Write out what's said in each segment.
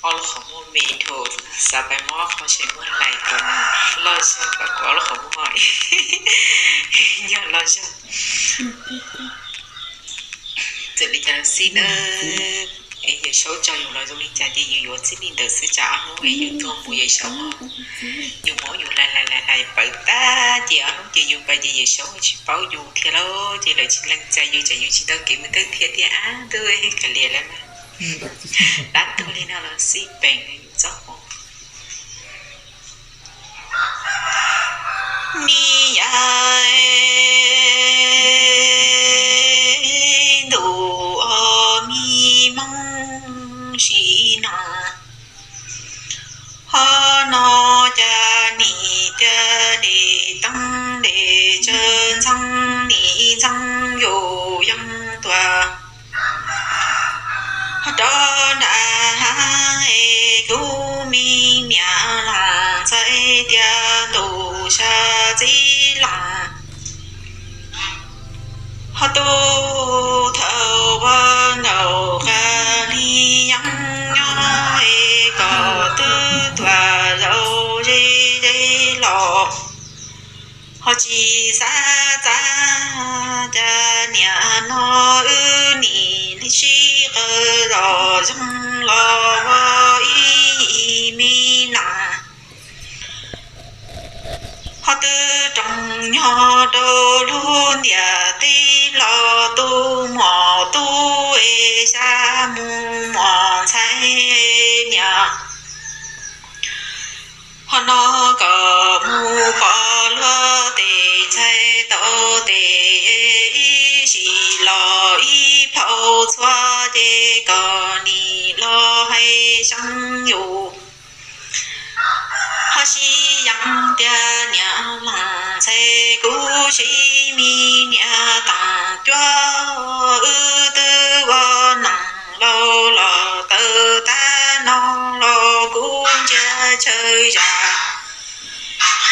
Ob lub qhov muag me dhau, xav pais muab ob qho tsev muag lais kom loj zog kom kuv ob lub qhov muag nyuag loj zog. Txawm li cas los xij na, Yawm Saub tso yus los zoo li cas ces yus yuav txij li ntawd xwb. Tsam ob hnub yus tuag mus Yawm Saub, yus muab yus lais lais lais lais pawv tag ces ob hnub ces yus pais ces Yawm Saub tsis paub yus thiab lauj, ces lawv tsis lees txais yus, tsam yus tsis tau kev mus thawj thiab tiag. Ab ntuj, kav liam lawm mas. Dab tuag li no los xij peem yus txoj hmoov. Me yav ntuj, o me moog si no, ho no cas nim tias dej teeb dej tsawv ntxeev nim ntxeev yus yeej tuaj. Ho rov nram hav es kuv me niam leej ntxhais tias ntuj sab txiv leej. Ho tub thawj ua nkaus qas li yeeb nyob es kom twb tuaj zaum ze ze los. Ho tsis xav txaj cas niaj no wb nim li sib qawm zom zoo los ua ib yim me neej. Ho twb roog nyob rau lub ntiaj teb los tu muam tub es xya mus muam ntxhais niam. Ho no kom mus pom luag tes ntxhais tau tes ib sim los ib phaum txhua ces kom nim los hais xyeeb yus. Ho sib yeeb tias niam leej ntxhais kuv sib me niam teem cuab, wb twb ua neej laus los tawm tag no los kuv ntsia chaw zam.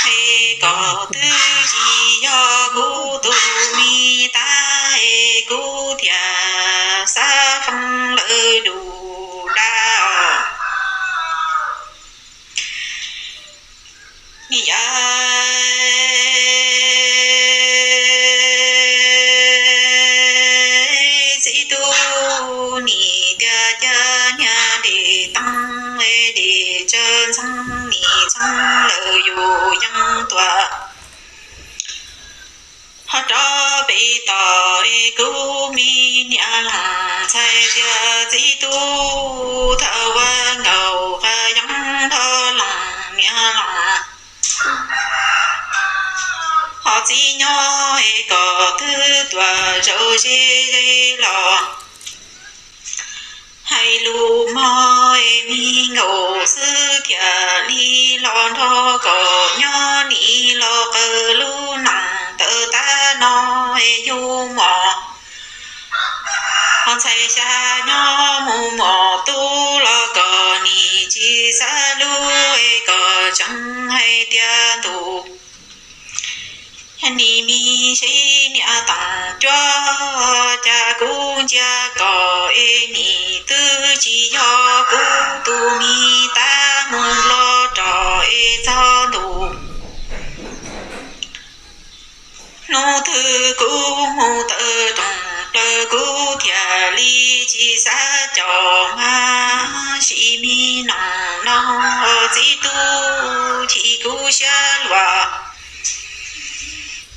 Es kom twb tsis yog kuv tus me tab es kuv thiaj xav foob lawv dus dab os. Ni yam txiv tub nim tias cas niag dej teeb dej tsawv ntxeev nim ntxeev lawm yus yeej tuaj. Ho rov pem toj es kuv me niam leej ntxhais tias txiv tub thawj ua nkaus qas yeeb nrog leej niam leej. Ho txiv nyob es kom twb tuaj zaum ze ze los. Hais lus mog es me nkaus xwb thiaj li los nrog kom nyob nim los qawm lub neej tawm tag no es yug mos. Ho ntxhais xya nyob mus mos tub los kom nim tsis xav lub es kom tseem hais tias ntuj. Yog nim me sib niam teem cuab cas kuv ntsia kom es nim twb tsis yog kuv tus me tab mus los rov es txog ntuj. Hnub twg kuv mus tawm rooj plaws kuv thiaj li tsis xav caum mas sim me neej no txiv tub chim kuv siab luaj.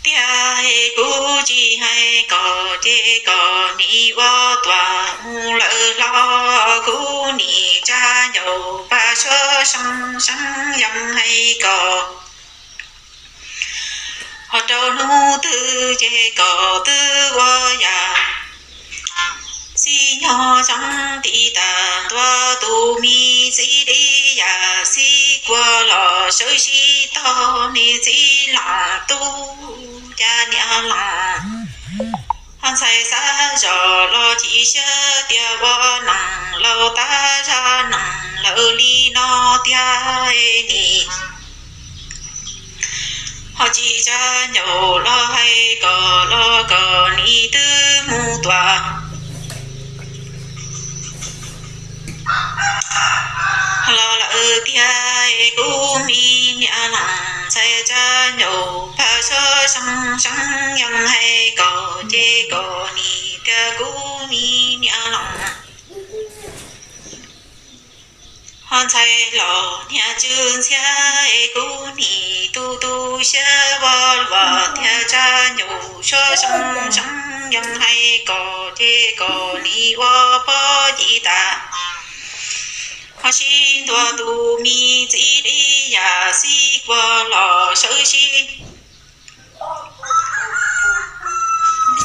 Tiag es kuv tsis hais kom ces kom nim ua tuam mus lawm hlo, kuv nim tsa ncaus pab suab seeb seeb yeej hais kom ho rau hnub twg ces kom twb ua yam txiv nyob tseeb tiv tag ntua tus me txiv dib yam txiv kua los sawv sib tog niam txiv leej tub cas niam leej. Ho ntxhais xav zoj los chim siab tias ua neej laus tag zaj neej lawm li no tiag nim. Ho tsis tsa ncaus los hais kom los kom nim twb mus tuam. Los lawm tiag es kuv me niam leej ntxhais tsa ncaus paj suab seev seev yees hais kom ces kom nim tiag kuv me niam leej. Ho ntxhais los niag tsw ntxhiab es kuv nim tu tu siab ua luam tiag tsa ncaus suab seev seev yees hais kom ces kom nim ua pob ci tas. Ho sib ntua tus me txiv li yam xib kua los sawv sib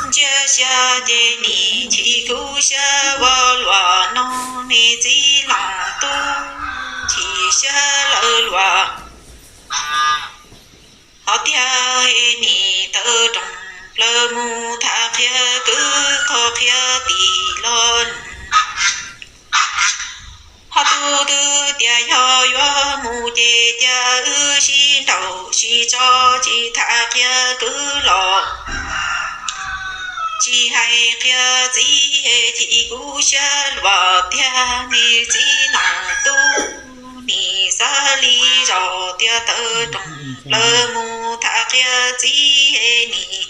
ntsia siab ces nim chim kub siab ua luam no, me txiv leej tub chim siab lawv luam. Ho tiag nim tawm rooj plaws mus tham qhia kwv qhov qhia tim los. Ho tus twg tias yog yuav mus ces cia wb sib nraus sib tso, tsis tham qhia kwv los tsis hais qhia txiv, chim kub siab luam tiag, me txiv leej tub nim xav li zos tias tawm rooj plaws mus tham qhia txiv, nim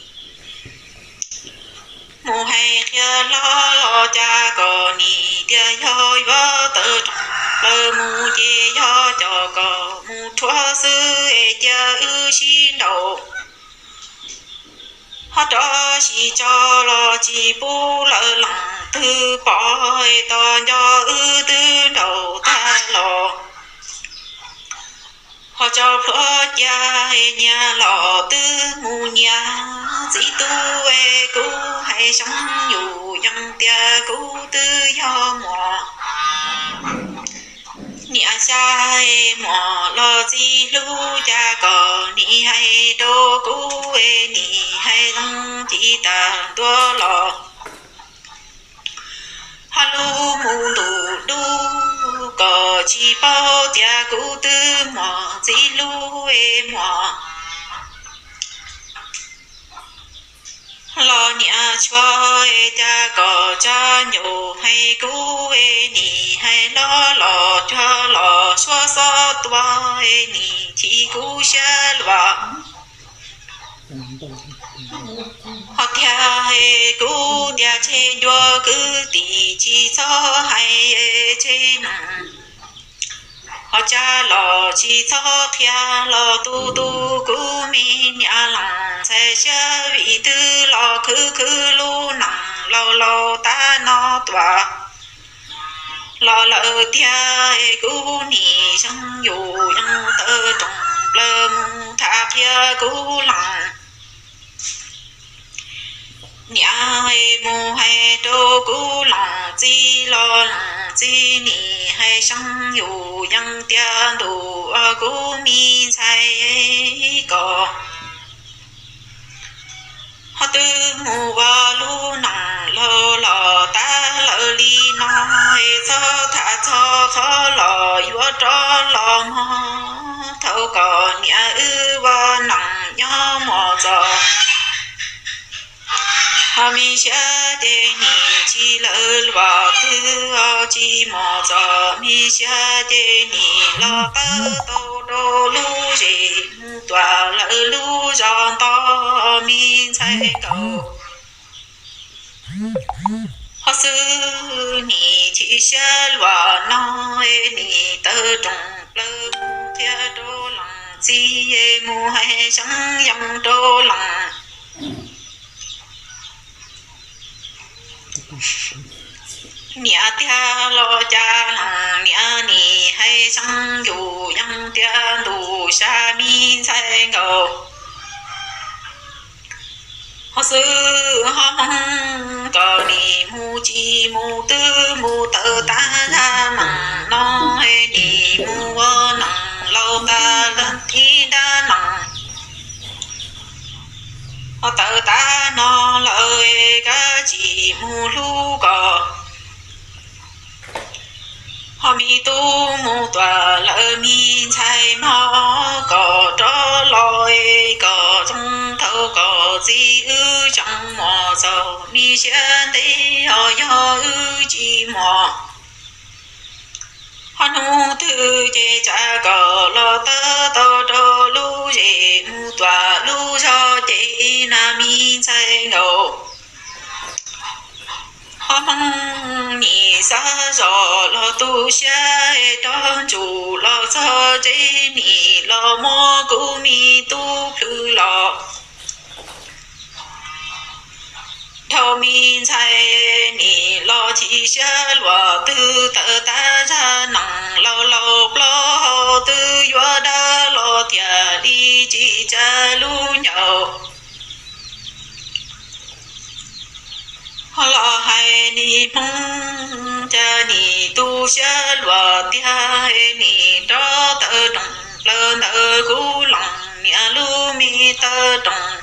mus hais qhia hlob los cas kom nim tias yog yuav tawm rooj plaws mus ces yog coj kom mus rhuav xwb es cia wb sib nraus. Ho rov sib tso los tsis pub lawv leej twg pom es tos nco wb twb nraus tag los. Ho tso plhuav cia nyias los twb mus nyias, txiv tub es kuv hais seev yus yees tias kuv twb yog muam. Niam xya es muam los txiv hlub cas kom nim hais rau kuv es nim hais zoo ci tas ntua los. Ho lub mus ntuj dub kom tsis paub tias kuv twb muaj txiv hlub es muam. Los niam tshuav es cas kom tsa ncaus hais kuv es nim hais hlob los cuag los suab xob tua es nim chim kub siab luam. Ho tiag es kuv tias tseg ncua kwv tij tsis txhob hais tseg neeg. Ho tsa los tsis txhob qhia los tu tu kuv me niam leej ntxhais siab vim twb los khwv khwv lub neej laus laus tab no tuaj. Los lawm tiag es kuv nim seev yus yees tawm rooj plaws mus tham qhia kuv leej. Niam es mus hais rau kuv leej txiv los leej txiv nim hais seev yus yees tias ntuj ua kuv me ntxhais kom. Ho twb mus ua lub neej laus los tab lawm li no es txhob tham txog qhov los yuav rov los mog. Thaum kom niam wb ua neej nyob muaj txoj. Ho me siab ces nim tsis lawv luam twg, ho tsis muaj txoj me siab ces nim los tawb tau rau lub zem mus tuam lawv lub zos nto me ntxhais nkaus. Ho xwb nim chim siab luam no, nim tawm rooj plaws mus qhia rau leej txiv, mus hais seev yees rau leej. Niam tiag los cas leej niam nim hais seev yus yees tias ntuj sab me ntxhais nkaus. Ho xwb ho hmoov kom nim mus tsis mus twb mus tawm tag zaj neej no, nim mus ua neej laus tag lawm thib dab neej. Ho tawm tag no lawm kab tsis mus hlub kom. Ho me tub mus tuam lawm me ntxhais mog, kom rov los kom zoo thaum kom txiv wb tseem muaj txoj me siab ntev, ho yog wb tsis muaj. Ho hnub twg Hmoob nim xav zos los tu siab rog ntsum los txog tsev nim los muab kuv me tub plhws los dhau me ntxhais nim los chim siab luam twg tawm tag zaj nees laus laus plaub hau twb yuav dawb los thiaj li tsis tsa lub ncaus. Ho los hais nim Hmoob cas nim tu siab luam tiag nim rov tawm roos plaws ntawm kuv loos niam lub me taw roos.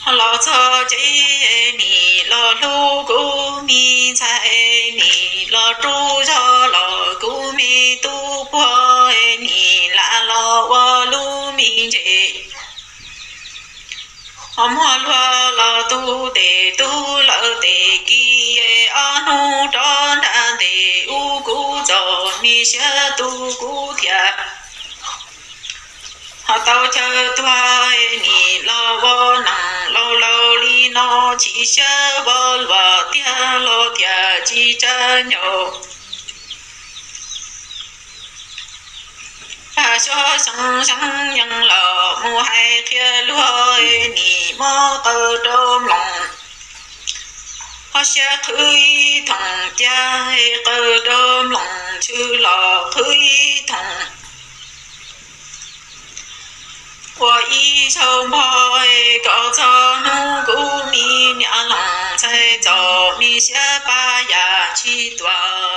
Ho los txog tsev nim los hlub kuv me ntxhais nim los rub zog los kuv me tub puag nim lam los ua lub me ntses. Ho muab luag los tu tes tub lawm tes kis ob hnub rov nrag ntes ub kuv txom me siab tu kuv thiaj ho tau chaw tuag nim los ua nees laus laus li no chim siab vov luam tiag los thiaj tsis tsa ncaus. Pag xyov xyoo xyoo yees los mus hais qhia luag nim muab qw rau mloog. Ho siab qhwv ib thoom cia qw rau mloog tshwm los qhwv ib thoom. Ua ib zaug npog kom txog hnub kuv me niam loos ntxhais txom me siab pab yam tsis tuam.